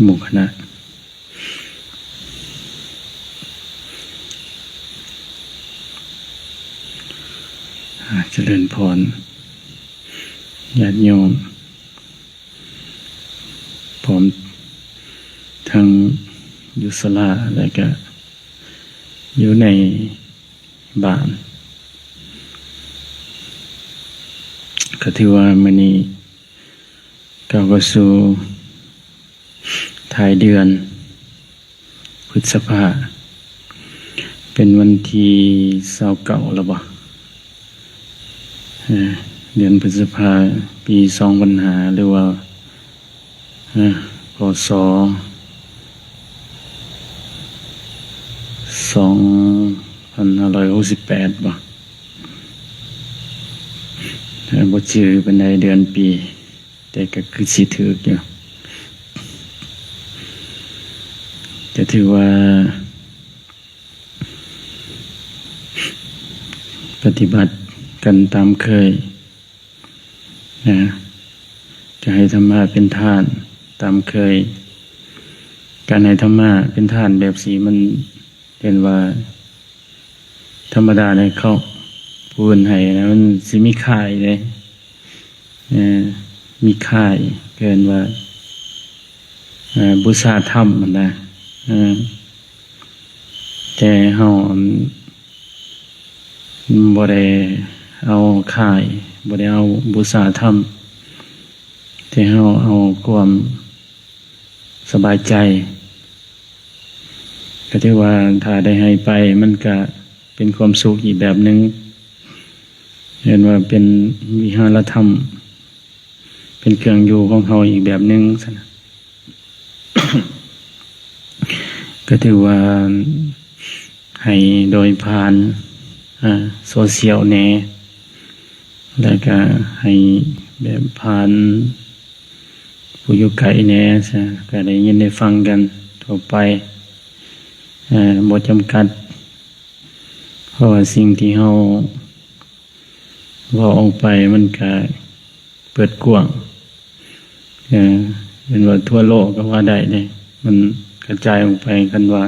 ໝູ່ຄະນະ. ອາ ຈະເລີນພອນ ຍາດໂຍມ ພ້ອມທັງຢູ່ສາລາ ແລະກະຢູ່ໃນບ້ານ. ກະຖືວ່າມື້ນີ້ ກ້າວເຂົ້າສູ່ທ້າຍເດືອນພຶດສະພາ ເປັນວັນທີຊາວເກົ້າແລ້ວບໍ? ເອີ ເດືອນພຶດສະພາ ປີສອງພັນຫ້າ ຫຼືວ່າ ເອີ ພ.ສ. ສອງພັນຫ້າຮ້ອຍຫົກສິບແປດບໍ? ເອີ ບໍ່ຈື່ປານໃດເດືອນປີ. ແຕ່ກໍຄືຊິຖືກຢູ່ ກໍຖືວ່າປະຕິບັດກັນຕາມເຄີຍນະ, ກະໃຫ້ທຳມະເປັນທານຕາມເຄີຍ. ການໃຫ້ທຳມະເປັນທານແບບຊີ້ ມັນເອີ້ນວ່າ ທຳມະດາເລີຍ ເຂົາ ຜູ້ເພິ່ນໃຫ້ນະ ມັນຊິມີຄ່າອີກເດ້ ເອີ ມີຄ່າອີກ ເອີ້ນວ່າ ເອີ ບູຊາທຳຫັ້ນນະ. ເອີ ແຕ່ເຮົາ ອັນ ບໍ່ໄດ້ເອົາຄ່າອີກ ບໍ່ໄດ້ເອົາບູຊາທຳ ແຕ່ເຮົາເອົາຄວາມ ສະບາຍໃຈ. ກໍຖືວ່າຖ້າໄດ້ໃຫ້ໄປ ມັນກະເປັນຄວາມສຸກອີກແບບໜຶ່ງ, ເອີ້ນວ່າເປັນວິຫາລະທຳ, ເປັນເຄື່ອງຢູ່ຂອງເຮົາອີກແບບໜຶ່ງຊັ້ນນະ. ກໍຖືວ່າໃຫ້ໂດຍຜ່ານ ອາ ໂຊຊຽວແດ່ ແລ້ວກະໃຫ້ແບບຜ່ານ ຜູ້ຢູ່ໃກ້ແດ່ຊະ ກະໄດ້ຍິນໄດ້ຟັງກັນທົ່ວໄປ ເອີ ບໍ່ຈຳກັດ ເພາະວ່າສິ່ງທີ່ເຮົາເວົ້າອອກໄປມັນກະເປີດກວ້າງ ເອີ ເປັນວ່າທົ່ວໂລກກໍວ່າໄດ້ເດ້ ມັນກະຈາຍອອກໄປ ຄັນວ່າ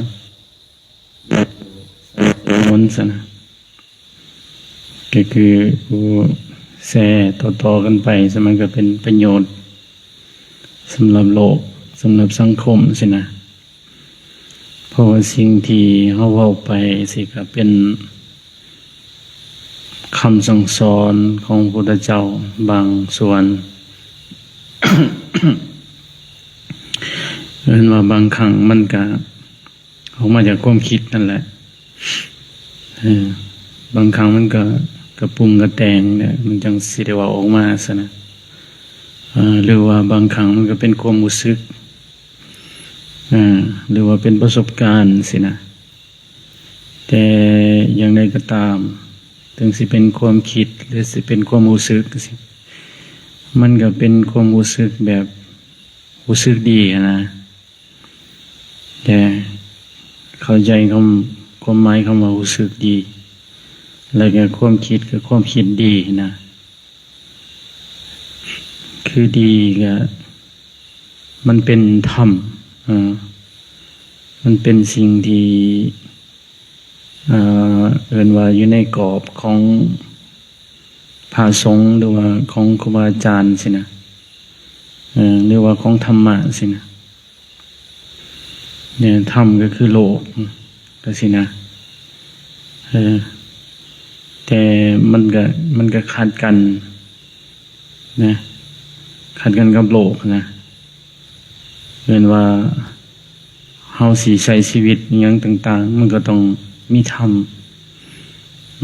ມນຊັ້ນນະ ກໍຄືຜູ້ແຊຕໍ່ໆກັນໄປ ສະ ມັນກໍເປັນປະໂຫຍດສຳລັບໂລກ ສຳລັບສັງຄົມຊີ້ນະ. ເພາະວ່າສິ່ງທີ່ເຮົາເວົ້າໄປຊີ້ ກໍເປັນຄຳສັ່ງສອນຂອງພະພຸດທະເຈົ້າບາງສ່ວນ ເອີ້ນວ່າບາງຄັ້ງມັນກະ ອອກມາຈາກຄວາມຄິດນັ້ນແຫຼະ. ເອີ ບາງຄັ້ງມັນກໍກະປຸງກະແຕ່ງແຫຼະ ມັນຈັ່ງຊິໄດ້ເວົ້າອອກມາຊັ້ນນະ. ເອີ ຫຼືວ່າບາງຄັ້ງມັນກໍເປັນຄວາມຮູ້ສຶກ ເອີ ຫຼືວ່າເປັນປະສົບການຊີ້ນະ. ແຕ່ຢ່າງໃດກໍຕາມ ເຖິງຊິເປັນຄວາມຄິດ ຫຼືຊິເປັນຄວາມຮູ້ສຶກ ມັນກໍເປັນຄວາມຮູ້ສຶກແບບ ຮູ້ສຶກດີຫັ້ນນະ. ແຕ່ເຂົ້າໃຈຄຳ ຄວາມໝາຍຄຳວ່າຮູ້ສຶກດີ ແລ້ວກໍຄວາມຄິດກໍຄວາມຄິດດີນະ. ຄືດີກໍມັນເປັນທຳ ເອີ ມັນເປັນສິ່ງທີ່ ເອີ ເອີ້ນວ່າຢູ່ໃນກອບຂອງພະສົງ ຫຼືວ່າຂອງຄູບາອາຈານຊີ້ນະ ເອີ ຫຼືວ່າຂອງທຳມະຊີ້ນະ. ເອີ ທຳກໍຄືໂລກ ກໍຊີ້ນະ ເອີ ແຕ່ມັນກໍ ມັນກໍຂັດກັນນະ ຂັດກັນກັບໂລກນະ. ແມ່ນວ່າເຮົາຊິໃຊ້ຊີວິດອີ່ຫຍັງຕ່າງໆ ມັນກໍຕ້ອງມີທຳ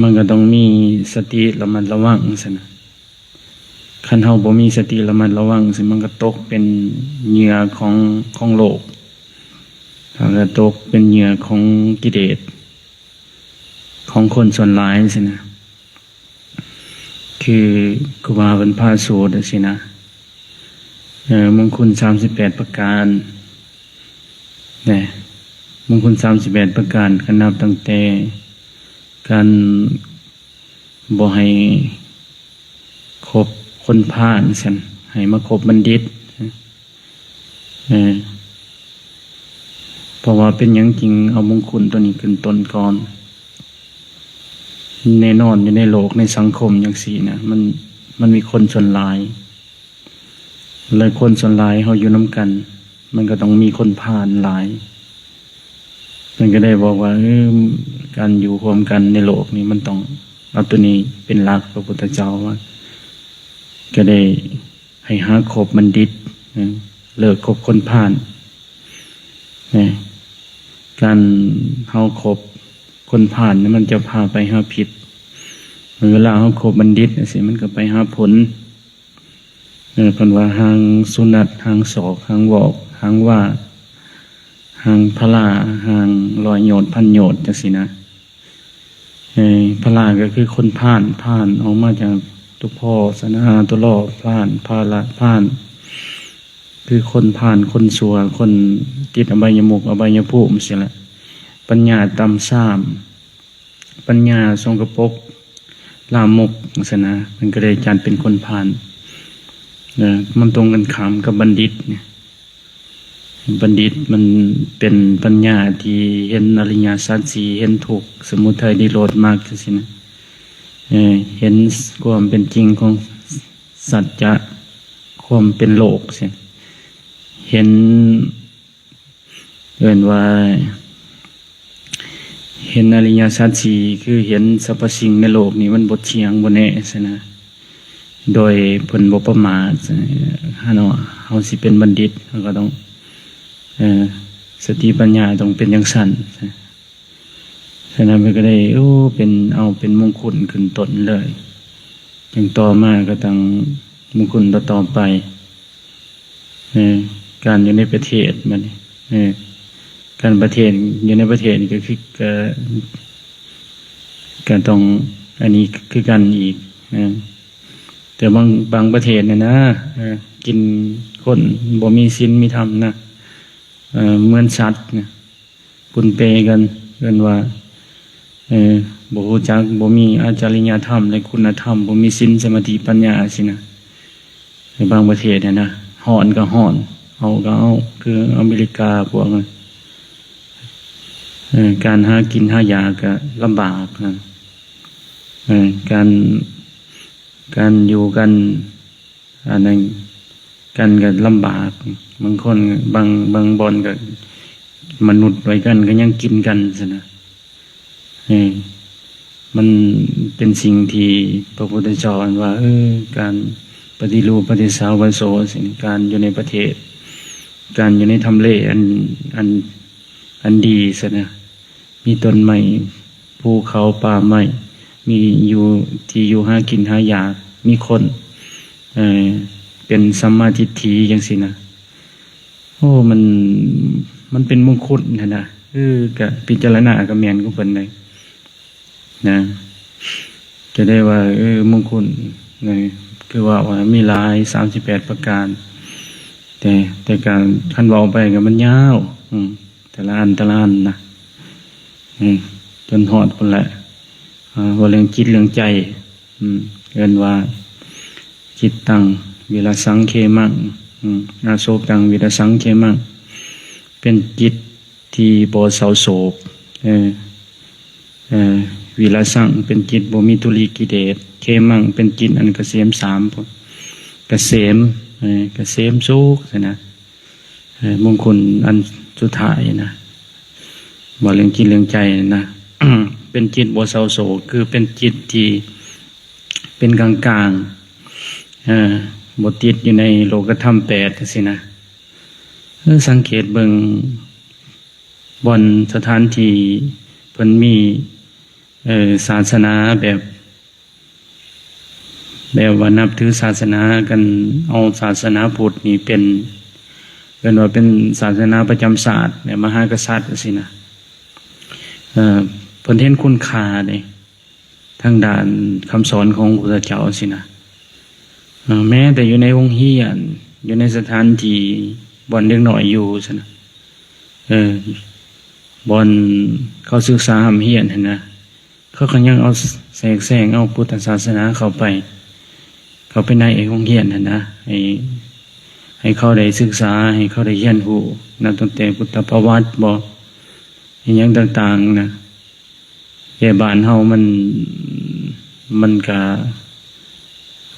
ມັນກໍຕ້ອງມີສະຕິລະມັດລະວັງຊັ້ນນະ. ຄັນເຮົາບໍ່ມີສະຕິລະມັດລະວັງ ຊິມັນກໍຕົກເປັນເຫຍື່ອຂອງ ຂອງໂລກ ແລ້ວກໍຕົກເປັນເຫຍື່ອຂອງກິເລດຂອງຄົນສ່ວນຫຼາຍຊີ້ນະ. ຄືຄູບາເພິ່ນພາສູດຈັ່ງຊີ້ນະ ເອີ ມົງຄຸນສາມສິບແປດປະການນະ ມົງຄຸນສາມສິບແປດປະການ ກໍນັບຕັ້ງແຕ່ການບໍ່ໃຫ້ຄົບຄົນພານຊັ້ນ ໃຫ້ມາຄົບບັນດິດ. ເອີ ເພາະວ່າເປັນຫຍັງຈຶ່ງເອົາມຸງຄຸນຕົວນີ້ຂຶ້ນຕົ້ນກ່ອນ? ແນ່ນອນ ຢູ່ໃນໂລກໃນສັງຄົມຈັ່ງຊີ້ນະ ມັນ ມັນມີຄົນສ່ວນຫຼາຍ ແລະ ຄົນສ່ວນຫຼາຍເຮົາຢູ່ນຳກັນ ມັນກໍຕ້ອງມີຄົນພານຫຼາຍ. ເພິ່ນກໍໄດ້ບອກວ່າ ເອີ ການຢູ່ຮ່ວມກັນໃນໂລກນີ້ ມັນຕ້ອງເອົາຕົວນີ້ເປັນຫຼັກ. ພະພຸດທະເຈົ້າວ່າ ກໍໄດ້ ໃຫ້ຫາຄົບບັນດິດ ເອີ ເລີກຄົບຄົນພານ ເອີ ການເຮົາຄົບຄົນພານນີ້ ມັນຈະພາໄປຫາຜິດ. ເວລາເຮົາຄົບບັນດິດຈັ່ງຊີ້ ມັນກໍໄປຫາຜົນ. ເອີ ເພິ່ນວ່າ ຫາງສຸນັດ ຫາງສອກ ຫາງວອກ ຫາງວ່າ ຫາງພະລາ ຫາງຮ້ອຍໂຍດ ພັນໂຍດ ຈັ່ງຊີ້ນະ. ເອີ ພະລາກໍຄືຄົນພານ ພານອອກມາຈາກຕົວພໍ ສະນະ ຕົວລໍ ພານ ພະລາ ພານ ຄືຄົນພານ ຄົນຊົ່ວ ຄົນຕິດອະບາຍຍະມຸກ ອະບາຍຍະພູມຊີ້ແຫຼະ. ປັນຍາຕ່ຳຊາມ ປັນຍາສົກກະປົກ ລາມົກ ຈັ່ງຊີ້ນະ ມັນກໍໄດ້ຈັດເປັນຄົນພານ. ເອີ ມັນຕົງກັນຂ້າມກັບບັນດິດນີ້. ບັນດິດມັນເປັນປັນຍາທີ່ເຫັນອະລິຍະສັດສີ່ ເຫັນທຸກ ສະມຸໄທ ນິໂຣດ ມັກ ຈັ່ງຊີ້ນະ. ເອີ ເຫັນຄວາມເປັນຈິງຂອງສັດຈະ ຄວາມເປັນໂລກຊີ້ ເຫັນ ເອີ້ນວ່າ ເຫັນອະລິຍະສັດສີ່ ຄືເຫັນສັບພະສິ່ງໃນໂລກນີ້ມັນບໍ່ທ່ຽງ ບໍ່ແນ່ຊີ້ນະ. ໂດຍເພິ່ນບໍ່ປະໝາດ ເນາະ. ເຮົາຊິເປັນບັນດິດ ເຮົາກໍຕ້ອງ ເອີ ສະຕິປັນຍາຕ້ອງເປັນຈັ່ງຊັ້ນ. ສະນັ້ນເພິ່ນກໍໄດ້ ໂອ້ ເປັນ ເອົາເປັນມຸງຄຸນຂຶ້ນຕົ້ນເລີຍ. ຈັ່ງຕໍ່ມາກໍຕັ້ງມຸງຄຸນຕໍ່ໆໄປ. ເອີ ການຢູ່ໃນປະເທດບັດນີ້ ເອີ ການປະເທດ ຢູ່ໃນປະເທດນີ້ກໍຄື ກໍ ກໍຕ້ອງ ອັນນີ້ຄືກັນອີກ. ເອີ ແຕ່ບາງ ບາງປະເທດນີ້ນະ ເອີ ກິນຄົນບໍ່ມີສິນມີທຳນະ ເອີ ເໝືອນສັດນະ ປຸນເປກັນ ເອີ້ນວ່າ ເອີ ບໍ່ຮູ້ຈັກ ບໍ່ມີອາຈະລິຍະທຳ ແລະ ຄຸນນະທຳ ບໍ່ມີສິນ ສະມາທິ ປັນຍາ ຊີ້ນະ. ໃນບາງປະເທດຫັ້ນນະ ຮ້ອນກໍຮ້ອນ ເອົາກໍເອົາ ຄືອາເມລິກາພວກນັ້ນ. ເອີ ການຫາກິນຫາຢາກກໍລຳບາກນະ. ເອີ ການ ການຢູ່ກັນ ອັນນັ້ນກັນກໍລຳບາກ. ບາງຄົນ ບາງ ບາງບ່ອນກໍມະນຸດດ້ວຍກັນກໍຍັງກິນກັນຊັ້ນນະ. ເອີ ມັນເປັນສິ່ງທີ່ພະພຸດທະເຈົ້າອັນວ່າ ເອີ ການປະຕິຮູບປະຕິສາວະໂສ ເຊັ່ນ ການຢູ່ໃນປະເທດ ການຢູ່ໃນທຳເລອັນ ອັນ ອັນດີຊັ້ນນະ. ມີຕົ້ນໄມ້ ພູເຂົາ ປ່າໄມ້ ມີຢູ່ ທີ່ຢູ່ຫາກິນຫາຢາກ ມີຄົນ ເອີ ເປັນສຳມາທິດຖິຈັ່ງຊີ້ນະ. ໂອ້ ມັນ ມັນເປັນມຸງຄຸນຫັ້ນນະ. ເອີ ກະພິຈາລະນາກະແມ່ນຂອງເພິ່ນເດ້ນະ. ຈະໄດ້ວ່າ ເອີ ມຸງຄຸນ ຄືວ່າ ວ່າມີຫຼາຍ ສາມສິບແປດປະການ ແຕ່ ແຕ່ການ ຄັນເວົ້າໄປກໍມັນຍາວ ອືມ ແຕ່ລະອັນ ແຕ່ລະອັນນະ ເອີ ຈົນຮອດພຸ້ນແຫຼະ. ເວົ້າເລື່ອງຈິດເລື່ອງໃຈ ເອີ້ນວ່າ ຈິດຕັງວິລະສັງເຂມັງ ອາໂສກຕັງວິລະສັງເຂມັງ ເປັນຈິດທີ່ບໍ່ເສົ້າໂສກ. ເອີ ເອີ ວິລະສັງ ເປັນຈິດບໍ່ມີທຸລີກິເລດ ເຂມັງ ເປັນຈິດອັນກະເສມສາມ ກະເສມ ເອີ ກະເສມສຸກຊັ້ນນະ. ເອີ ມຸງຄຸນອັນສຸດທ້າຍນະ ເວົ້າເລື່ອງຈິດເລື່ອງໃຈນະ ເປັນຈິດບໍ່ເສົ້າໂສກ ຄືເປັນຈິດທີ່ເປັນກາງໆ ເອີ ບໍ່ຕິດຢູ່ໃນໂລກະທຳແປດຈັ່ງຊີ້ນະ. ເອີ ສັງເກດເບິ່ງບ່ອນສະຖານທີ່ເພິ່ນມີ ເອີ ສາສະໜາແບບ ແບບວ່ານັບຖືສາສະໜາກັນ ເອົາສາສະໜາພຸດນີ້ເປັນ ເອີ້ນວ່າເປັນສາສະໜາປະຈຳຊາດ ແບບມະຫາກະສັດຈັ່ງຊີ້ນະ. ເອີ ເພິ່ນເຫັນຄຸນຄ່າເດ້ ທາງດ້ານຄຳສອນຂອງພະພຸດທະເຈົ້າຊີ້ນະ. ເອີ ແມ້ແຕ່ຢູ່ໃນໂຮງຮຽນ ຢູ່ໃນສະຖານທີ່ບ່ອນເດັກນ້ອຍຢູ່ຊັ້ນນະ ເອີ ບ່ອນເຂົາສຶກສາຮ່ຳຮຽນຫັ້ນນະ ເຂົາກໍຍັງເອົາ ແຊກແຊງເອົາພຸດທະສາສະໜາເຂົ້າໄປ ເຂົ້າໄປໃນໄອ້ໂຮງຮຽນຫັ້ນນະ ໄອ້ ໃຫ້ເຂົາໄດ້ສຶກສາ ໃຫ້ເຂົາໄດ້ຮຽນຮູ້ ນັບຕັ້ງແຕ່ພຸດທະປະຫວັດບໍ ອີ່ຫຍັງຕ່າງໆນະ. ແຕ່ບ້ານເຮົາມັນ ມັນກະ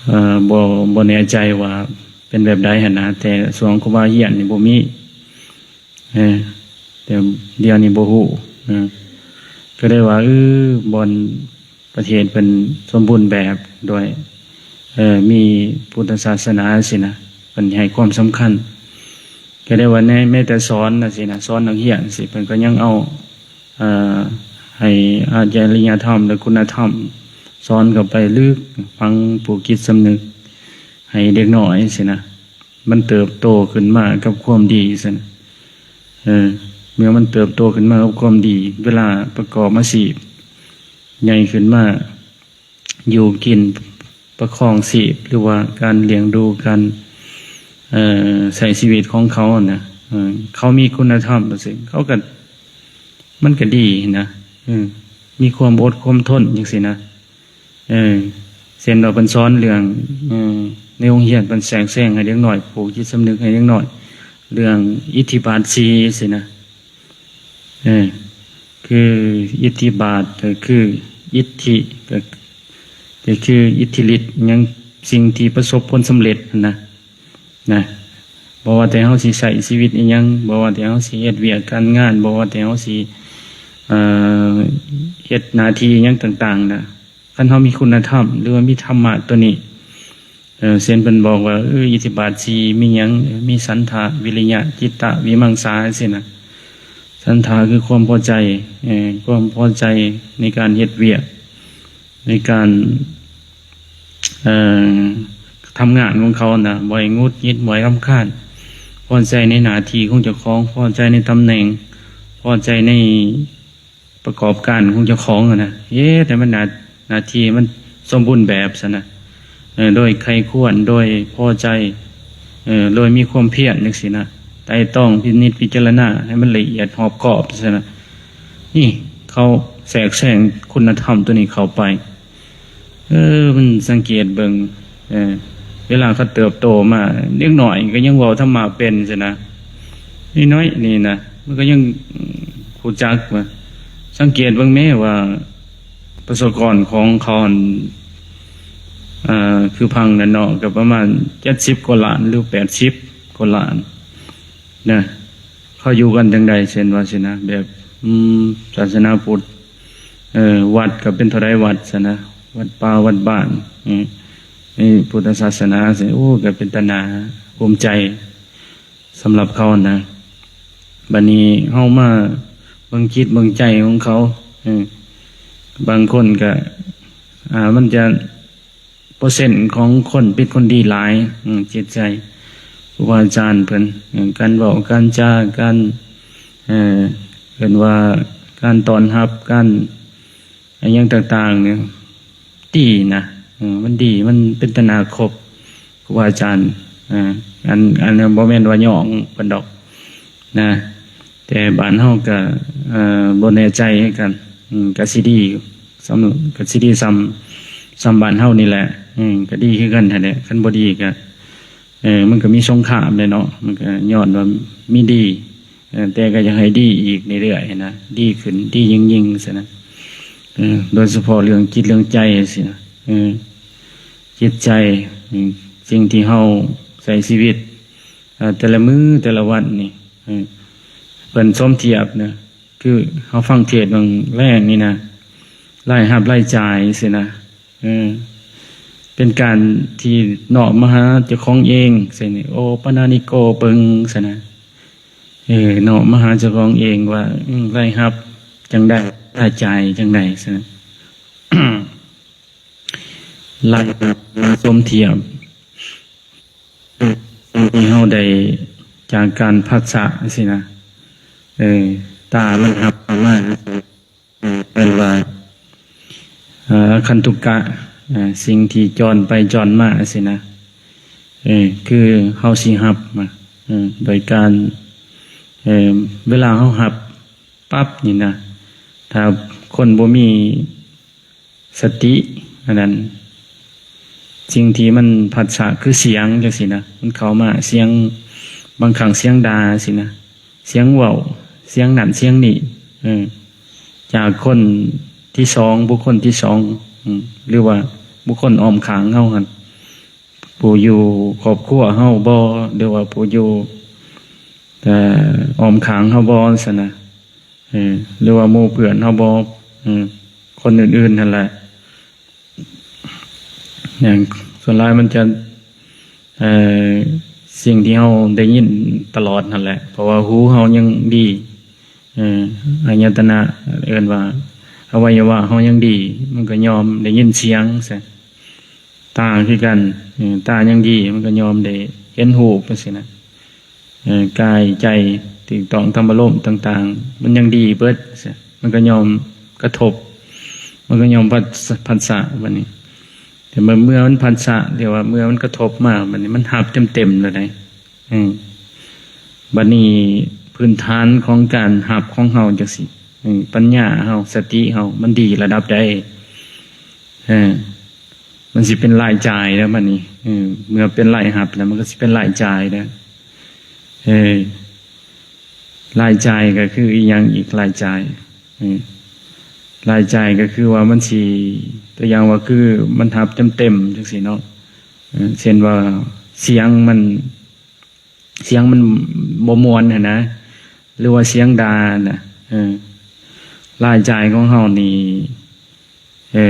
ເອີ ບໍ່ ບໍ່ແນ່ໃຈວ່າເປັນແບບໃດຫັ້ນນະ, ແຕ່ຊ່ວງຄູບາຮຽນນີ້ບໍ່ມີ. ເອີ ແຕ່ດຽວນີ້ບໍ່ຮູ້ ເອີ ກໍໄດ້ວ່າ ເອີ ບ່ອນປະເທດເພິ່ນສົມບູນແບບດ້ວຍ ເອີ ມີພຸດທະສາສະໜາຊີ້ນະ ເພິ່ນໃຫ້ຄວາມສຳຄັນ. ກໍໄດ້ວ່າໃນ ແມ້ແຕ່ສອນນະຊີ້ນະ ສອນນັກຮຽນຊີ້ ເພິ່ນກໍຍັງເອົາ ເອີ ໃຫ້ອາຈະລິຍະທຳ ແລະ ຄຸນນະທຳ ສອນເຂົ້າໄປເລິກ ຝັງປູກຈິດສຳນຶກໃຫ້ເດັກນ້ອຍຊີ້ນະ. ມັນເຕີບໂຕຂຶ້ນມາກັບຄວາມດີຊັ້ນນະ. ເອີ ເມື່ອມັນເຕີບໂຕຂຶ້ນມາກັບຄວາມດີ ເວລາປະກອບອາຊີບ ໃຫຍ່ຂຶ້ນມາ ຢູ່ກິນປະຄອງຊີບ ຫຼືວ່າການລ້ຽງດູ ການ ເອີ ໃຊ້ຊີວິດຂອງເຂົາຫັ້ນນະ ເອີ ເຂົາມີຄຸນນະທຳຈັ່ງຊີ້ ເຂົາກໍ ມັນກໍດີນະ ເອີ ມີຄວາມອົດຄວາມທົນຈັ່ງຊີ້ນະ. ເອີ ເຊັ່ນວ່າເພິ່ນສອນເລື່ອງ ເອີ ໃນໂຮງຮຽນເພິ່ນແຊກແຊງໃຫ້ເດັກນ້ອຍ ປູກຈິດສຳນຶກໃຫ້ເດັກນ້ອຍ ເລື່ອງອິດທິບາດສີ່ຊີ້ນະ. ເອີ ຄືອິດທິບາດກໍຄືອິດທິ ກໍ ກໍຄືອິດທິລິດ ຫຍັງ ສິ່ງທີ່ປະສົບຜົນສຳເລັດຫັ້ນນະ. ນະ ບໍ່ວ່າແຕ່ເຮົາຊິໃຊ້ຊີວິດອີ່ຫຍັງ ບໍ່ວ່າແຕ່ເຮົາຊິເຮັດວຽກການງານ ບໍ່ວ່າແຕ່ເຮົາຊິ ເອີ ເຮັດໜ້າທີ່ຫຍັງຕ່າງໆນະ ຄັນເຮົາມີຄຸນນະທຳ ຫຼືວ່າມີທຳມະຕົວນີ້ ເອີ ເຊັ່ນເພິ່ນບອກວ່າ ເອີ ອິດທິບາດສີ່ມີຫຍັງ ເອີ ມີສັນທະ ວິລິຍະ ຈິດຕະ ວິມັງສາ ຈັ່ງຊີ້ນະ. ສັນທະຄືຄວາມພໍໃຈ ເອີ ຄວາມພໍໃຈໃນການເຮັດວຽກ ໃນການ ເອີ ທຳງານຂອງເຂົານະ ບໍ່ໃຫ້ຫງຸດຫງິດ ບໍ່ໃຫ້ລຳຄານ, ພໍໃຈໃນໜ້າທີ່ຂອງເຈົ້າຂອງ, ພໍໃຈໃນຕຳແໜ່ງ, ພໍໃຈໃນປະກອບການຂອງເຈົ້າຂອງຫັ້ນນະ, ເຮັດໃຫ້ມັນໜ້າ ໜ້າທີ່ມັນສົມບູນແບບຊັ້ນນະ, ເອີ ໂດຍໃຄ່ຄວນ, ໂດຍພໍໃຈ, ເອີ ໂດຍມີຄວາມພຽນຈັ່ງຊີ້ນະ, ໄຕ່ຕອງພິນິດພິຈາລະນາໃຫ້ມັນລະອຽດຮອບຄອບຊັ້ນນະ. ນີ້ເຂົາແຊກແຊງຄຸນນະທຳຕົວນີ້ເຂົ້າໄປ. ເອີ ມັນສັງເກດເບິ່ງ ເອີ ເວລາເຂົາເຕີບໂຕມາ ເດັກນ້ອຍກໍຍັງເວົ້າທຳມະເປັນຊີ້ນະ, ນ້ອຍໆນີ້ນະ ມັນກໍຍັງຮູ້ຈັກວ່າ ສັງເກດເບິ່ງແມ້ວ່າປະຊາກອນຂອງເຂົາຫັ້ນ ເອີ ຄືພັງນັ້ນເນາະ ກໍປະມານເຈັດສິບກວ່າລ້ານ ຫຼື ແປດສິບກວ່າລ້ານນະ. ເຂົາຢູ່ກັນຈັ່ງໃດ ເຊັ່ນວ່າຊີ້ນະ ແບບ ອືມ ສາສະໜາພຸດ ເອີ ວັດກໍເປັນເທົ່າໃດວັດຊັ້ນນະ, ວັດປ່າວັດບ້ານ ເອີ ໃນພຸດທະສາສະໜາຊີ້ ໂອ້ ກໍເປັນຕາໜ້າພູມໃຈສຳລັບເຂົານະ. ບັດນີ້ເຮົາມາເບິ່ງຈິດເບິ່ງໃຈຂອງເຂົາ ເອີ ບາງຄົນກໍ ອ່າ ມັນຈະ ເປີເຊັນຂອງຄົນເປັນຄົນດີຫຼາຍ ອືມ ຈິດໃຈຄູບາອາຈານເພິ່ນ ເອີ ການເວົ້າການຈາ ການ ເອີ ເອີ້ນວ່າການຕ້ອນຮັບ ການ ອີ່ຫຍັງຕ່າງໆນີ້ ດີນະ ເອີ ມັນດີ ມັນເປັນຕາໜ້າຄົບຄູບາອາຈານ ເອີ ອັນ ອັນນັ້ນບໍ່ແມ່ນວ່າຍ້ອງເພິ່ນດອກນະ. ແຕ່ບ້ານເຮົາກະ ເອີ ບໍ່ແນ່ໃຈຄືກັນ ອືມ ກະຊິດີຢູ່ ສ່ຳ ກະຊິດີສ່ຳ ສ່ຳບ້ານເຮົານີ້ແຫຼະ ອືມ ກະດີຄືກັນຫັ້ນແຫຼະ. ຄັນບໍ່ດີກະ ເອີ ມັນກະມີສົງຄາມແຫຼະເນາະ ມັນກະຍ້ອນວ່າມີດີ ເອີ ແຕ່ກະຢາກໃຫ້ດີອີກເລື້ອຍໆນະ ດີຂຶ້ນ ດີຍິ່ງໆຊັ້ນນະ. ເອີ ໂດຍສະເພາະເລື່ອງຈິດເລື່ອງໃຈຊີ້ນະ ເອີ ຈິດໃຈ ອືມ ສິ່ງທີ່ເຮົາໃຊ້ຊີວິດ ເອີ ແຕ່ລະມື້ແຕ່ລະວັນນີ້ ເອີ ເພິ່ນສົມທຽບນະ ຄືເຮົາຟັງເທດບາງແລງນີ້ນະ ລາຍຮັບລາຍຈ່າຍຊີ້ນະ ເອີ ເປັນການທີ່ນ້ອມມາຫາເຈົ້າຂອງເອງຊີ້ນີ້ ໂອປະນານິໂກເບິ່ງຊັ້ນນະ ເອີ ນ້ອມມາຫາເຈົ້າຂອງເອງວ່າ ອືມ ລາຍຮັບຈັ່ງໃດ ລາຍຈ່າຍຈັ່ງໃດຊັ້ນນະ ລາຍຮັບມາສົມທຽບ ສິ່ງທີ່ເຮົາໄດ້ຈາກການພັດສະຊີ້ນະ ເອີ ຕາມັນຮັບເຂົ້າມາ ເອີ ເອີ້ນວ່າ ເອີ ຄັນທຸກະ ເອີ ສິ່ງທີ່ຈອນໄປຈອນມາຊີ້ນະ ເອີ ຄືເຮົາຊິຮັບມາ ເອີ ໂດຍການ ເອີ ເວລາເຮົາຮັບປັບນີ້ນະ ຖ້າຄົນບໍ່ມີ ສະຕິ ອັນນັ້ນ ສິ່ງທີ່ມັນຜັດສະຄືສຽງຈັ່ງຊີ້ນະ ມັນເຂົ້າມາ ສຽງ ບາງຄັ້ງສຽງດ່າຊີ້ນະ ສຽງເວົ້າ ສຽງນັ້ນສຽງນີ້ ເອີ ຈາກຄົນທີສອງ ບຸກຄົນທີສອງ ອາ ຫຼືວ່າບຸກຄົນອ້ອມຂ້າງເຮົາຫັ້ນ ຜູ້ຢູ່ຄອບຄົວເຮົາບໍ ຫຼືວ່າຜູ້ຢູ່ ເອີ ອ້ອມຂ້າງເຮົາບໍຊັ້ນນະ ເອີ ຫຼືວ່າໝູ່ເພື່ອນເຮົາບໍ ເອີ ຄົນອື່ນໆຫັ້ນແຫຼະ ຢ່າງສ່ວນຫຼາຍມັນຈະ ເອີ ສິ່ງທີ່ເຮົາໄດ້ຍິນຕະຫຼອດຫັ້ນແຫຼະ ເພາະວ່າຫູເຮົາຍັງດີ ເອີ ອາຍະຕະນະ ເອີ້ນວ່າອະໄວຍະວະເຮົາຍັງດີ ມັນກໍຍອມໄດ້ຍິນສຽງຊະ ຕາຄືກັນ ເອີ ຕາຍັງດີ ມັນກໍຍອມໄດ້ເຫັນຮູບຈັ່ງຊີ້ນະ ເອີ ກາຍໃຈ ຖືກຕ້ອງທຳອາລົມຕ່າງໆ ມັນຍັງດີເບິດ ມັນກໍຍອມກະທົບ ມັນກໍຍອມພັດສະ ພັດສະ ບັດນີ້ ແຕ່ເມື່ອ ເມື່ອມັນພັດສະ ຫຼືວ່າເມື່ອມັນກະທົບມາ ບັດນີ້ມັນຮັບເຕັມໆ ແລ້ວໃດ໋ ເອີ ບັດນີ້ພື້ນຖານຂອງການຮັບຂອງເຮົາຈັ່ງຊີ້ ເອີ ປັນຍາເຮົາ ສະຕິເຮົາ ມັນດີລະດັບໃດ ເອີ ມັນຊິເປັນລາຍຈ່າຍແລ້ວບັດນີ້ ເອີ ເມື່ອເປັນລາຍຮັບແລ້ວ ມັນກໍຊິເປັນລາຍຈ່າຍແລ້ວ ເອີ ລາຍຈ່າຍກໍຄືອີ່ຫຍັງອີກ ລາຍຈ່າຍ ເອີ ລາຍຈ່າຍກໍຄືວ່າມັນຊິ ຕົວຢ່າງວ່າຄືມັນຮັບເຕັມໆ ຈັ່ງຊີ້ເນາະ ເອີ ເຊັ່ນວ່າສຽງມັນ ສຽງມັນບໍ່ມ່ວນຫັ້ນນະ ຫຼືວ່າສຽງດ່ານະ ເອີ ລາຍຈ່າຍຂອງເຮົານີ້ ເອີ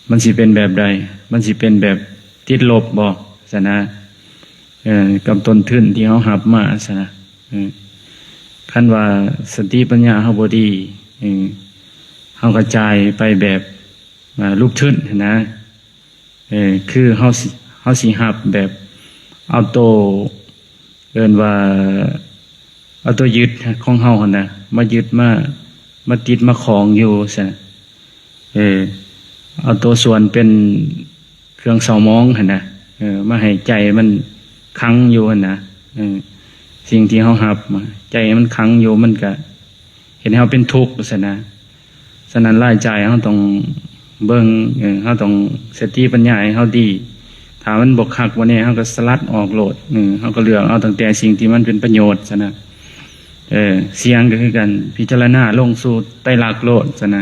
ມັນຊິເປັນແບບໃດ? ມັນຊິເປັນແບບຕິດລົບບໍ? ຊັ້ນນະ ເອີ ກັບຕົ້ນທຶນທີ່ເຮົາຮັບມາຊັ້ນນະ ເອີ ຄັນວ່າສະຕິປັນຍາເຮົາບໍ່ດີ ເອີ ເຮົາກໍຈ່າຍໄປແບບ ອາ ລູກທຶນຫັ້ນນະ ເອີ ຄືເຮົາຊິ ເຮົາຊິຮັບແບບເອົາໂຕ ເອີ້ນວ່າເອົາຕົວຍຶດຂອງເຮົາຫັ້ນນະ ມາຍຶດ ມາ ມາຕິດມາຂອງຢູ່ຊັ້ນ ເອີ ເອົາຕົວສ່ວນເປັນເຄື່ອງເສົ້າໝອງຫັ້ນນະ ເອີ ມາໃຫ້ໃຈມັນຂັງຢູ່ຫັ້ນນະ ເອີ ສິ່ງທີ່ເຮົາຮັບມາ ໃຈມັນຂັງຢູ່ ມັນກະເຮັດໃຫ້ເຮົາເປັນທຸກຊັ້ນນະ. ສະນັ້ນລາຍຈ່າຍເຮົາຕ້ອງເບິ່ງ ເອີ ເຮົາຕ້ອງສະຕິປັນຍາໃຫ້ເຮົາດີ ຖ້າມັນບໍ່ຄັກບໍ່ແນ່ ເຮົາກໍສະຫຼັດອອກໂລດ ເອີ ເຮົາກໍເລືອກເອົາຕັ້ງແຕ່ສິ່ງທີ່ມັນເປັນປະໂຫຍດຊັ້ນນະ ເອີ ສຽງກໍຄືກັນ ພິຈາລະນາລົງສູ່ໄຕລັກໂລດຊັ້ນນະ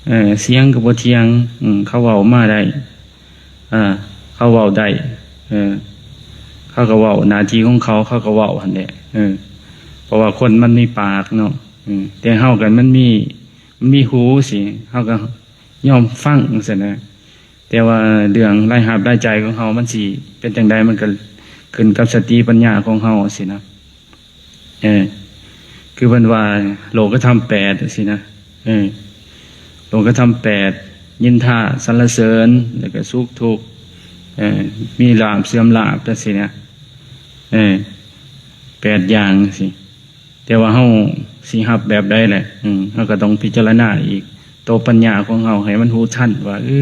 ເອີ ສຽງກໍບໍ່ທ່ຽງ ເຂົາເວົ້າມາໄດ້ ເອີ ເຂົາເວົ້າໄດ້ ເອີ ເຂົາກໍເວົ້າ ໜ້າທີ່ຂອງເຂົາ ເຂົາກໍເວົ້າຫັ້ນແຫຼະ ເອີ ເພາະວ່າຄົນມັນມີປາກເນາະ ເອີ ແຕ່ເຮົາກໍມັນມີ ມັນມີຫູຊີ້ ເຮົາກໍຍອມຟັງຈັ່ງຊັ້ນນະ ແຕ່ວ່າເລື່ອງລາຍຮັບລາຍຈ່າຍຂອງເຮົາມັນຊິເປັນຈັ່ງໃດ ມັນກໍຂຶ້ນກັບສະຕິປັນຍາຂອງເຮົາຊີ້ນະ ເອີ ຄືເພິ່ນວ່າໂລກະທຳແປດຊີ້ນະ ເອີ ໂລກະທຳແປດ ນິນທາ ສັນລະເສີນ ແລ້ວກໍສຸກທຸກ ເອີ ມີລາບເສື່ອມລາບຈັ່ງຊີ້ນະ ເອີ ແປດຢ່າງຊີ້ ແຕ່ວ່າເຮົາຊິຮັບແບບໃດແຫຼະ ເຮົາກໍຕ້ອງພິຈາລະນາອີກ ໂຕປັນຍາຂອງເຮົາໃຫ້ມັນຮູ້ທັນວ່າ ເອີ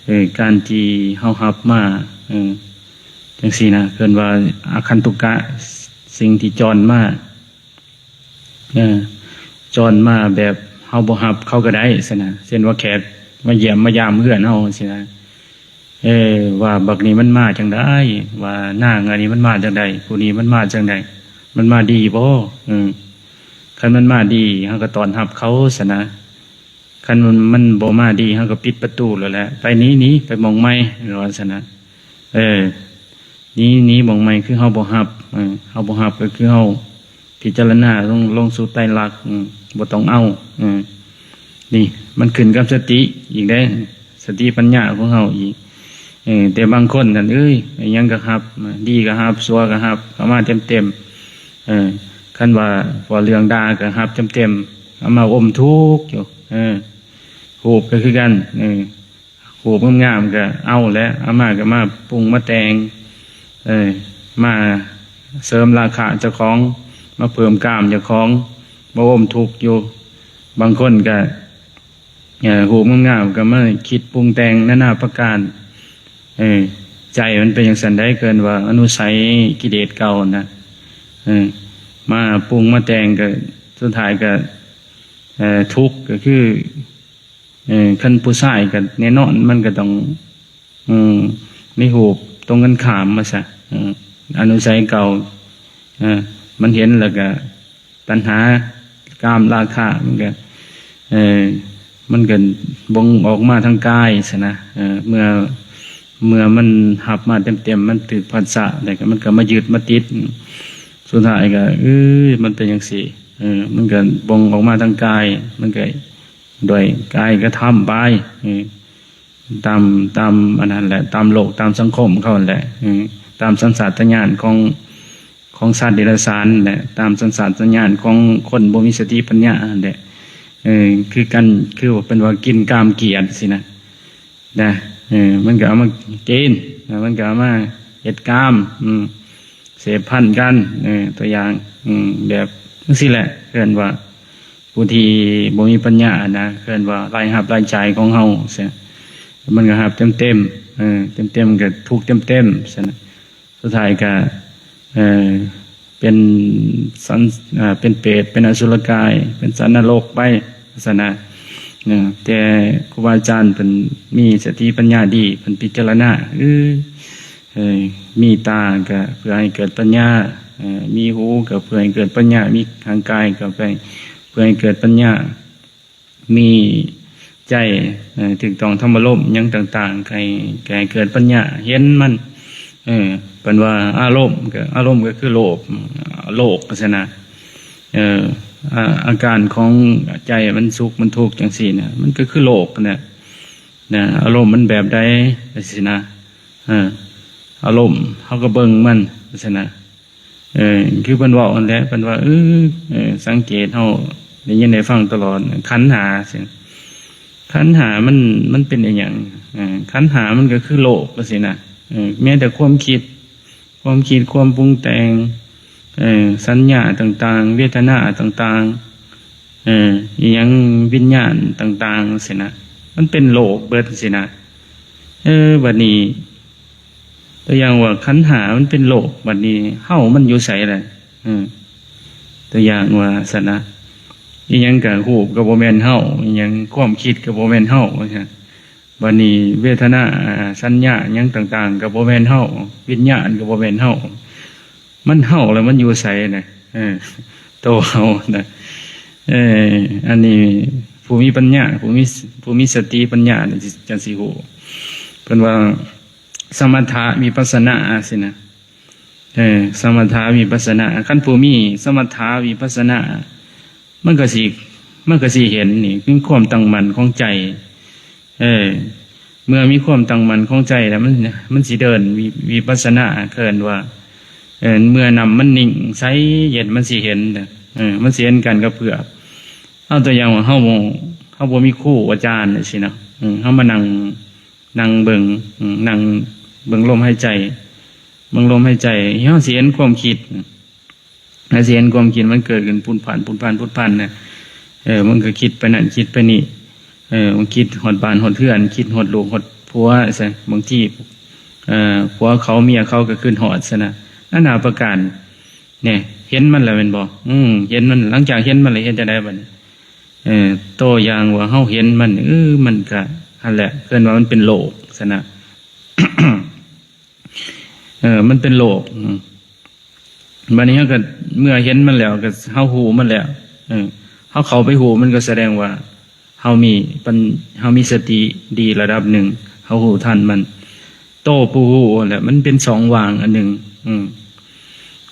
ເອີ ການທີ່ເຮົາຮັບມາ ເອີ ຈັ່ງຊີ້ນະ ເອີ້ນວ່າອາຄັນຕຸກະ ສິ່ງທີ່ຈອນມາ ເອີ ຈອນມາແບບເຮົາບໍ່ຮັບເຂົາກໍໄດ້ຊັ້ນນະ ເຊັ່ນວ່າແຂກມາຢ້ຽມມາຢາມເຮືອນເຮົາຊີ້ນະ ເອີ ວ່າບັກນີ້ມັນມາຈັ່ງໃດ ວ່ານາງອັນນີ້ມັນມາຈັ່ງໃດ ຜູ້ນີ້ມັນມາຈັ່ງໃດ ມັນມາດີບໍ່ ເອີ ຄັນມັນມາດີ ເຮົາກໍຕ້ອນຮັບເຂົາຊັ້ນນະ ຄັນມັນ ມັນບໍ່ມາດີ ເຮົາກໍປິດປະຕູໂລດແຫຼະ ໄປໜີ ໜີ ໄປໝ່ອງໃໝ່ ວ່າຊັ້ນນະ ເອີ ໜີ ໜີໝ່ອງໃໝ່ ຄືເຮົາບໍ່ຮັບ ເອີ ເຮົາບໍ່ຮັບ ກໍຄືເຮົາພິຈາລະນາລົງ ລົງສູ່ໄຕລັກ ເອີ ບໍ່ຕ້ອງເອົາ ເອີ ນີ້ມັນຂຶ້ນກັບສະຕິອີກເດ້ ສະຕິປັນຍາຂອງເຮົາອີກ ເອີ ແຕ່ບາງຄົນນັ້ນ ເອີຍ ອີ່ຫຍັງກໍຮັບ ດີກໍຮັບ ຊົ່ວກໍຮັບ ເຂົ້າມາເຕັມໆ ເອີ ຄັນວ່າ ເວົ້າເລື່ອງດ່າກໍຮັບເຕັມໆ ເອົາມາອົມທຸກຢູ່ ເອີ ຮູບກໍຄືກັນ ເອີ ຮູບງາມໆກໍເອົາແຫຼະ ເອົາມາກໍມາປຸງມາແຕ່ງ ເອີ ມາເສີມລາຄະເຈົ້າຂອງ ມາເພີ່ມກ້າມເຈົ້າຂອງ ມາອົມທຸກຢູ່ ບາງຄົນກໍ ເອີ ຮູບງາມໆກໍມາຄິດປຸງແຕ່ງນານາປະການ ເອີ ໃຈມັນເປັນຈັ່ງຊັ້ນໃດ ເອີ້ນວ່າອະນຸໄສກິເລດເກົ່ານະ ເອີ ມາປຸງມາແຕ່ງກໍສຸດທ້າຍກໍ ເອີ ທຸກ ກໍຄື ເອີ ຄັນຜູ້ຊາຍກໍແນ່ນອນ ມັນກໍຕ້ອງ ອືມ ໃນຮູບຕົງກັນຂ້າມວ່າຊະ ເອີ ອະນຸໄສເກົ່າ ເອີ ມັນເຫັນແລ້ວກະຕັນຫາ ກາມ ລາຄະ ມັນກະ ເອີ ມັນກະບົ່ງອອກມາທາງກາຍຊັ້ນນະ ເອີ ເມື່ອ ເມື່ອມັນຮັບມາເຕັມໆ ມັນຖືກພັດສະ ແລ້ວກະມັນກະມາຍຶດມາຕິດ ສຸດທ້າຍກະ ເອີ ມັນເປັນຈັ່ງຊີ້ ເອີ ມັນກະບົ່ງອອກມາທາງກາຍ ມັນກະດ້ວຍກາຍກະທຳໄປ ເອີ ຕາມ ຕາມອັນນັ້ນແຫຼະ ຕາມໂລກ ຕາມສັງຄົມເຂົາຫັ້ນແຫຼະ ເອີ ຕາມສັນຊາດຕະຍານຂອງ ຂອງສັດເດຍລະສານແຫຼະ ຕາມສັນຊາດຕະຍານຂອງຄົນບໍ່ມີສະຕິປັນຍາຫັ້ນແຫຼະ ເອີ ຄືກັນ ຄືວ່າເພິ່ນວ່າກິນກາມກຽດຊີ້ນະ ນະ ເອີ ມັນກໍເອົາມາກິນ ແລ້ວມັນກໍເອົາມາເຮັດກາມ ອືມ ເສບພັນກັນ ເອີ ຕົວຢ່າງ ອືມ ແບບຈັ່ງຊີ້ແຫຼະ ເອີ້ນວ່າຜູ້ທີ່ບໍ່ມີປັນຍານະ ເອີ້ນວ່າລາຍຮັບລາຍຈ່າຍຂອງເຮົາ ມັນກໍຮັບເຕັມໆ ເອີ ເຕັມໆ ກໍທຸກເຕັມໆ ຊັ້ນນະ ສຸດທ້າຍກໍ ເອີ ເປັນສັນ ເປັນເປດ ເປັນອະສຸລະກາຍ ເປັນສັດນະລົກໄປ ຊັ້ນນະ ເອີ ແຕ່ຄູບາອາຈານເພິ່ນມີສະຕິປັນຍາດີ ເພິ່ນພິຈາລະນາ ເອີ ເອີ ມີຕາກໍເພື່ອໃຫ້ເກີດປັນຍາ ເອີ ມີຫູກໍເພື່ອໃຫ້ເກີດປັນຍາ ມີຮ່າງກາຍກໍເພື່ອ ເພື່ອໃຫ້ເກີດປັນຍາ ມີໃຈ ເອີ ຖືກຕ້ອງທຳອາລົມຫຍັງຕ່າງໆ ໃຫ້ ໃຫ້ເກີດປັນຍາ ເຫັນມັນ ເອີ ເພິ່ນວ່າອາລົມກໍ ອາລົມກໍຄືໂລກ ໂລກຊັ້ນນະ ເອີ ອາ ອາການຂອງໃຈມັນສຸກມັນທຸກຈັ່ງຊີ້ນະ ມັນກໍຄືໂລກຫັ້ນແຫຼະ ນະ ອາລົມມັນແບບໃດຈັ່ງຊີ້ນະ ເອີ ອາລົມ ເຮົາກໍເບິ່ງມັນຊັ້ນນະ ເອີ ຄືເພິ່ນເວົ້າຫັ້ນແຫຼະ ເພິ່ນວ່າ ເອີ ເອີ ສັງເກດ ເຮົາໄດ້ຍິນໄດ້ຟັງຕະຫຼອດ ຂັນຫ້າ ຊັ້ນ ຂັນຫ້າມັນ ມັນເປັນອີ່ຫຍັງ? ເອີ ຂັນຫ້າມັນກໍຄືໂລກຈັ່ງຊີ້ນະ ເອີ ແມ້ແຕ່ຄວາມຄິດ ຄວາມຄິດ ຄວາມປຸງແຕ່ງ ເອີ ສັນຍາຕ່າງໆ ເວທະນາຕ່າງໆ ເອີ ອີ່ຫຍັງ ວິນຍານຕ່າງໆ ຊີ້ນະ ມັນເປັນໂລກເບິດຊີ້ນະ ເອີ ບັດນີ້ ຕົວຢ່າງວ່າຂັນຫ້າມັນເປັນໂລກ ບັດນີ້ເຮົາມັນຢູ່ໃສລະ? ເອີ ຕົວຢ່າງວ່າຊັ້ນນະ ອີ່ຫຍັງກະ ຮູບກໍບໍ່ແມ່ນເຮົາ ອີ່ຫຍັງ ຄວາມຄິດກໍບໍ່ແມ່ນເຮົາ ວ່າຊັ້ນ ບັດນີ້ເວທະນາ ສັນຍາຫຍັງຕ່າງໆ ກໍບໍ່ແມ່ນເຮົາ ວິນຍານກໍບໍ່ແມ່ນເຮົາ ມັນເຮົາລະມັນຢູ່ໃສນະ? ເອີ ໂຕເຮົານະ ເອີ ອັນນີ້ຜູ້ມີປັນຍາ ຜູ້ມີ ຜູ້ມີສະຕິປັນຍານີ້ ຈັ່ງຊິຮູ້ ເພິ່ນວ່າ ສະມະຖະວິປັດສະນາ ຊີ້ນະ ເອີ ສະມະຖະວິປັດສະນາ ຄັນຜູ້ມີສະມະຖະວິປັດສະນາ ມັນກໍຊິ ມັນກໍຊິເຫັນ ນີ້ຄືຄວາມຕັ້ງໝັ້ນຂອງໃຈ ເອີ ເມື່ອມີຄວາມຕັ້ງໝັ້ນຂອງໃຈແລ້ວ ມັນ ມັນຊິເດີນວິ ວິປັດສະນາ ເອີ້ນວ່າ ເອີ ເມື່ອນ້ຳມັນນິ່ງໃສເຢັນ ມັນຊິເຫັນ ເອີ ມັນຊິເຫັນການກະເພື່ອມ ເອົາຕົວຢ່າງວ່າເຮົາ ເຮົາບໍ່ມີຄູອາຈານຈັ່ງຊີ້ນະ ເອີ ເຮົາມານັ່ງ ນັ່ງເບິ່ງ ອືມ ນັ່ງເບິ່ງລົມຫາຍໃຈ ເບິ່ງລົມຫາຍໃຈ ເຮົາຊິເຫັນຄວາມຄິດ ເຮົາຊິເຫັນຄວາມຄິດມັນເກີດຂຶ້ນປຸ້ນພັນ ປຸ້ນພັນ ປຸ້ນພັນນະ ເອີ ມັນກໍຄິດໄປນັ້ນ ຄິດໄປນີ້ ເອີ ມັນຄິດຮອດບ້ານຮອດເຮືອນ ຄິດຮອດລູກຮອດຜົວ ບາງທີ ເອີ ຜົວເຂົາເມຍເຂົາກໍຄິດຮອດຊັ້ນນະ ນານາປະການ ແນ່ ເຫັນມັນແລ້ວແມ່ນບໍ່? ອືມ ເຫັນມັນ ຫຼັງຈາກເຫັນມັນແລ້ວເຮັດຈັ່ງໃດບັດນີ້? ເອີ ໂຕຢ່າງວ່າເຮົາເຫັນມັນ ເອີ ມັນກະຫັ້ນແຫຼະ ເອີ້ນວ່າມັນເປັນໂລກຊັ້ນນະ ເອີ ມັນເປັນໂລກ ອືມ ບັດນີ້ເຮົາກໍ ເມື່ອເຫັນມັນແລ້ວ ກໍເຮົາຮູ້ມັນແລ້ວ ເອີ ເຮົາເຂົ້າໄປຮູ້ມັນ ກໍສະແດງວ່າ ເຮົາມີປັນ ເຮົາມີສະຕິດີລະດັບໜຶ່ງ ເຮົາຮູ້ທັນມັນ ໂຕຜູ້ຮູ້ຫັ້ນແຫຼະ ມັນເປັນຊ່ອງວ່າງອັນໜຶ່ງ ອືມ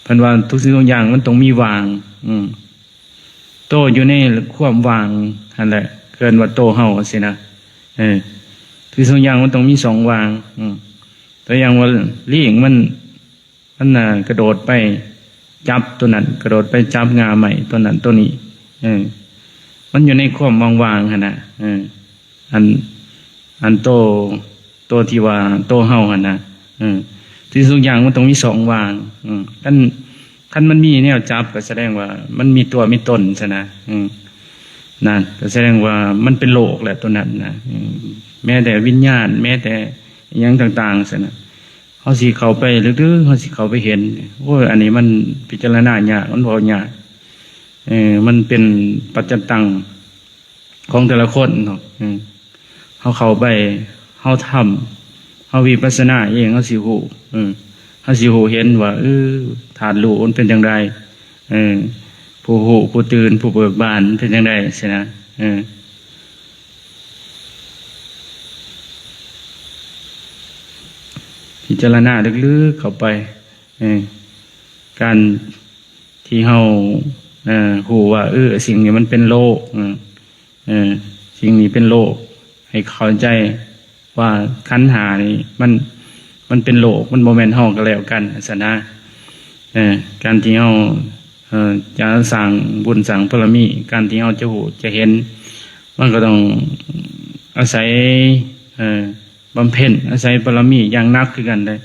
ເພິ່ນວ່າທຸກສິ່ງທຸກຢ່າງມັນຕ້ອງມີວ່າງ ອືມ ໂຕຢູ່ໃນຄວາມວ່າງຫັ້ນແຫຼະ ເອີ້ນວ່າໂຕເຮົາຊີ້ນະ ເອີ ທຸກສິ່ງທຸກຢ່າງມັນຕ້ອງມີຊ່ອງວ່າງ ອືມ ຕົວຢ່າງວ່າ ລີງມັນ ມັນນະກະໂດດໄປຈັບໂຕນັ້ນ ກະໂດດໄປຈັບງ່າໄມ້ໂຕນັ້ນໂຕນີ້ ເອີ ມັນຢູ່ໃນຄວາມວ່າງໆຫັ້ນນະ ເອີ ອັນ ອັນໂຕ ໂຕທີ່ວ່າໂຕເຮົາຫັ້ນນະ ເອີ ທຸກສິ່ງທຸກຢ່າງມັນຕ້ອງມີຊ່ອງວ່າງ ເອີ ຄັນ ຄັນມັນມີແນວຈັບກໍສະແດງວ່າມັນມີຕົວມີຕົນຊັ້ນນະ ເອີ ນັ້ນ ກໍສະແດງວ່າມັນເປັນໂລກແຫຼະໂຕນັ້ນນະ ເອີ ແມ້ແຕ່ວິນຍານ ແມ້ແຕ່ອີ່ຫຍັງຕ່າງໆຊັ້ນນະ ເຮົາຊິເຂົ້າໄປເລິກໆ ເຮົາຊິເຂົ້າໄປເຫັນ ໂອ້ຍ ອັນນີ້ມັນພິຈາລະນາຍາກ ມັນເວົ້າຍາກ ເອີ ມັນເປັນປັດຈະຕັງຂອງແຕ່ລະຄົນເນາະ ເອີ ເຮົາເຂົ້າໄປ ເຮົາທຳ ເຮົາວິປັດສະນາເອງ ເຮົາຊິຮູ້ ເອີ ເຮົາຊິຮູ້ເຫັນວ່າ ເອີ ທາດຮູ້ມັນເປັນຈັ່ງໃດ ເອີ ຜູ້ຮູ້ຜູ້ຕື່ນ ຜູ້ເບີກບານເປັນຈັ່ງໃດຊີ້ນະ ເອີ ພິຈາລະນາເລິກໆເຂົ້າໄປ ເອີ ການທີ່ເຮົາ ເອີ ຮູ້ວ່າ ເອີ ສິ່ງນີ້ມັນເປັນໂລກ ເອີ ເອີ ສິ່ງນີ້ເປັນໂລກ ໃຫ້ເຂົ້າໃຈວ່າຂັນຫ້ານີ້ມັນ ມັນເປັນໂລກ ມັນບໍ່ແມ່ນເຮົາກໍແລ້ວກັນຊັ້ນນະ ເອີ ການທີ່ເຮົາ ເອີ ຈະສ້າງບຸນສ້າງບາລະມີ ການທີ່ເຮົາຈະຮູ້ຈະເຫັນ ມັນກໍຕ້ອງອາໄສ ເອີ ບຳເພັນ ອາໄສບາລະມີຢ່າງໜັກຄືກັນເດ້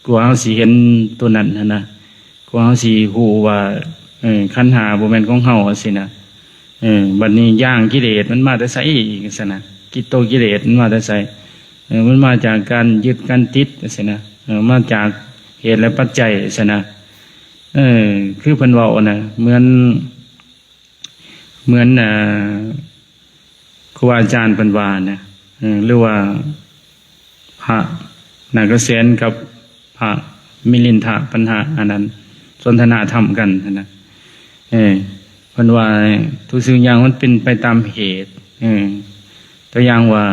ກວ່າເຮົາຊິເຫັນໂຕນັ້ນຫັ້ນນະ ກວ່າເຮົາຊິຮູ້ວ່າ ເອີ ຂັນຫ້າບໍ່ແມ່ນຂອງເຮົາ ຈັ່ງຊີ້ນະ ເອີ ບັດນີ້ຢາງກິເລດມັນມາແຕ່ໃສອີກ ຈັ່ງຊີ້ນະ ກິດໂຕກິເລດມັນມາແຕ່ໃສ ເອີ ມັນມາຈາກການຍຶດການຕິດ ຈັ່ງຊີ້ນະ ເອີ ມາຈາກເຫດ ແລະ ປັດໄຈ ຈັ່ງຊີ້ນະ ເອີ ຄືເພິ່ນເວົ້ານະ ເໝືອນ ເໝືອນ ເອີ ຄູບາອາຈານເພິ່ນວ່ານະ ເອີ ຫຼືວ່າພະນາກະເສນກັບພະມິລິນທະບັນຫະ ອັນນັ້ນ ສົນທະນາທຳກັນຫັ້ນນະ ເອີ ເພິ່ນວ່າທຸກສິ່ງຢ່າງມັນເປັນໄປຕາມເຫດ ເອີ ຕົວຢ່າງວ່າ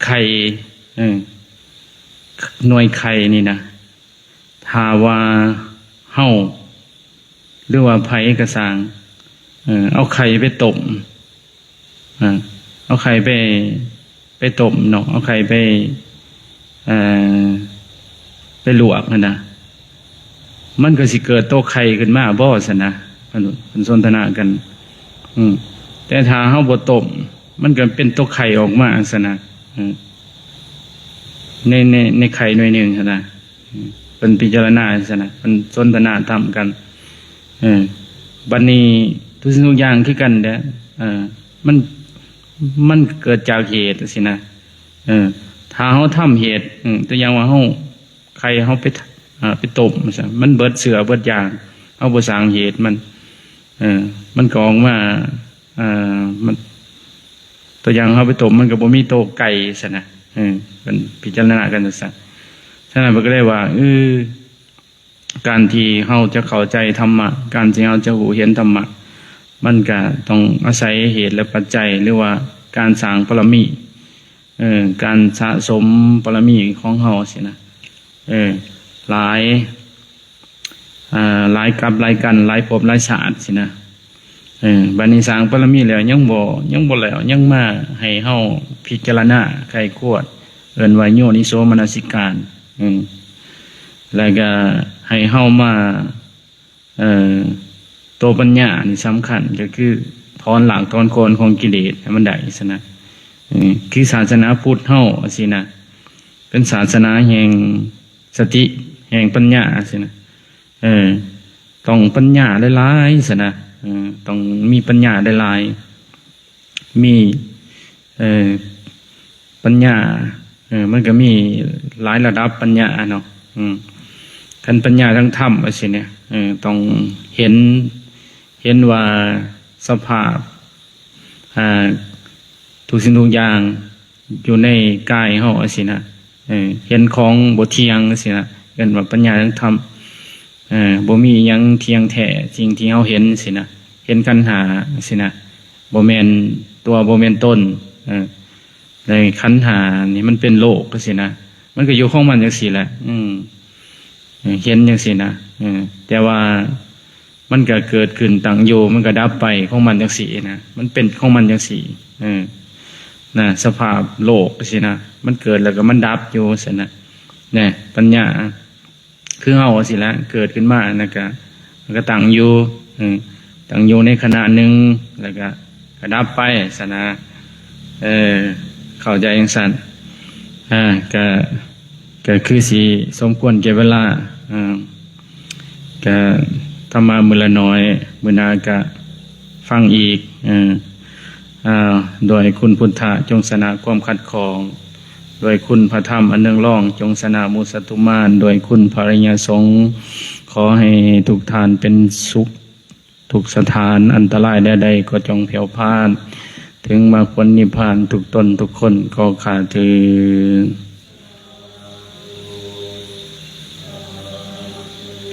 ໄຂ່ ເອີ ໜ່ວຍໄຂ່ນີ້ນະ ຖ້າວ່າເຮົາ ຫຼືວ່າໃຜກໍຊ່າງ ເອີ ເອົາໄຂ່ໄປຕົ້ມ ເອີ ເອົາໄຂ່ໄປ ໄປຕົ້ມເນາະ ເອົາໄຂ່ໄປ ເອີ ໄປລວກຫັ້ນນະ ມັນກໍຊິເກີດໂຕໄຂ່ຂຶ້ນມາບໍ່ ຊັ້ນນະ ເພິ່ນ ເພິ່ນສົນທະນາກັນ ອືມ ແຕ່ຖ້າເຮົາບໍ່ຕົ້ມ ມັນກໍເປັນໂຕໄຂ່ອອກມາ ຊັ້ນນະ ເອີ ໃນ ໃນ ໃນໄຂ່ໜ່ວຍໜຶ່ງຫັ້ນນະ ເພິ່ນພິຈາລະນາຈັ່ງຊັ້ນນະ ເພິ່ນສົນທະນາທຳກັນ ເອີ ບັດນີ້ທຸກສິ່ງທຸກຢ່າງຄືກັນເດ້ ເອີ ມັນ ມັນເກີດຈາກເຫດຈັ່ງຊີ້ນະ ເອີ ຖ້າເຮົາທຳເຫດ ເອີ ຕົວຢ່າງວ່າເຮົາ ໄຂ່ເຮົາໄປ ເອີ ໄປຕົ້ມ ມັນເບິດເຊື້ອເບິດຢາງ ເຮົາບໍ່ສ້າງເຫດມັນ ເອີ ມັນກໍອອກມາ ເອີ ມັນ ຕົວຢ່າງເຮົາໄປຕົ້ມ ມັນກໍບໍ່ມີໂຕໄກ່ຊັ້ນນະ ເອີ ເພິ່ນພິຈາລະນາກັນຈັ່ງຊັ້ນ ສະນັ້ນເພິ່ນກໍເລີຍວ່າ ເອີ ການທີ່ເຮົາຈະເຂົ້າໃຈທຳມະ ການທີ່ເຮົາຈະຮູ້ເຫັນທຳມະ ມັນກະຕ້ອງອາໄສເຫດ ແລະ ປັດໄຈ ຫຼືວ່າການສ້າງບາລະມີ ເອີ ການສະສົມບາລະມີຂອງເຮົາຊີ້ນະ ເອີ ຫຼາຍ ເອີ ຫຼາຍກັບຫຼາຍກັນ ຫຼາຍພົບຫຼາຍຊາດຊີ້ນະ ເອີ ບັດນີ້ສ້າງບາລະມີແລ້ວຍັງບໍ່ ຍັງບໍ່ແລ້ວ ຍັງມາໃຫ້ເຮົາພິຈາລະນາໃຄ່ຄວນ ເອີ້ນວ່າໂຍນິໂສມະນະສິການ ເອີ ແລ້ວກະໃຫ້ເຮົາມາ ເອີ ໂຕປັນຍານີ້ສຳຄັນ ກໍຄືຖອນລາກຖອນໂຄນຂອງກິເລດໃຫ້ມັນໄດ້ຊັ້ນນະ ເອີ ຄືສາສະໜາພຸດເຮົາຊີ້ນະ ເປັນສາສະໜາແຫ່ງສະຕິ ແຫ່ງປັນຍາຊີ້ນະ ເອີ ຕ້ອງປັນຍາຫຼາຍໆຊັ້ນນະ ເອີ ຕ້ອງມີປັນຍາຫຼາຍໆ ມີ ເອີ ປັນຍາ ເອີ ມັນກໍມີຫຼາຍລະດັບປັນຍາເນາະ ອືມ ຄັນປັນຍາທາງທຳວ່າຊີ້ນະ ເອີ ຕ້ອງເຫັນ ເຫັນວ່າສະພາບ ອ່າ ທຸກສິ່ງທຸກຢ່າງຢູ່ໃນກາຍເຮົາຈັ່ງຊີ້ນະ ເອີ ເຫັນຂອງບໍ່ທ່ຽງຈັ່ງຊີ້ນະ ເອີ້ນວ່າປັນຍາທາງທຳ ເອີ ບໍ່ມີຫຍັງທ່ຽງແທ້ ສິ່ງທີ່ເຮົາເຫັນຊີ້ນະ ເຫັນຂັນຫ້າຊີ້ນະ ບໍ່ແມ່ນຕົວ ບໍ່ແມ່ນຕົນ ເອີ ໃນຂັນຫ້ານີ້ມັນເປັນໂລກຈັ່ງຊີ້ນະ ມັນກໍຢູ່ຂອງມັນຈັ່ງຊີ້ແຫຼະ ອືມ ເຫັນຈັ່ງຊີ້ນະ ເອີ ແຕ່ວ່າມັນກໍເກີດຂຶ້ນຕັ້ງຢູ່ ມັນກໍດັບໄປຂອງມັນຈັ່ງຊີ້ນະ ມັນເປັນຂອງມັນຈັ່ງຊີ້ ເອີ ນະ ສະພາບໂລກຈັ່ງຊີ້ນະ ມັນເກີດແລ້ວກໍມັນດັບຢູ່ຊັ້ນນະ ແນະ ປັນຍາ ຄືເຮົາຊີ້ແຫຼະ ເກີດຂຶ້ນມາ ແລ້ວກະ ແລ້ວກະຕັ້ງຢູ່ ເອີ ຕັ້ງຢູ່ໃນຂະນະໜຶ່ງ ແລ້ວກະ ກະດັບໄປຊັ້ນນະ ເອີ ເຂົ້າໃຈຈັ່ງຊັ້ນ ອາ ກະ ກະຄືຊິສົມຄວນແກ່ເວລາ ອາ ກະທຳມະມື້ລະໜ້ອຍ ມື້ໜ້າກະຟັງອີກ ເອີ ອາ ດ້ວຍຄຸນພຸດທະ ຈົ່ງຊະນະຄວາມຂັດຂ້ອງ ດ້ວຍຄຸນພະທຳອັນເໜືອງລອງ ຈົ່ງຊະນະມຸສາຕຸມານ ດ້ວຍຄຸນພະອະລິຍະສົງ ຂໍໃຫ້ທຸກທ່ານເປັນສຸກທຸກສະຖານ ອັນຕະລາຍໃດໆກໍຈົ່ງແຜ່ວຜ່ານ ເຖິງມາກຜົນນິບພານທຸກຕົນທຸກຄົນກໍຂ້າເທີ້ນ.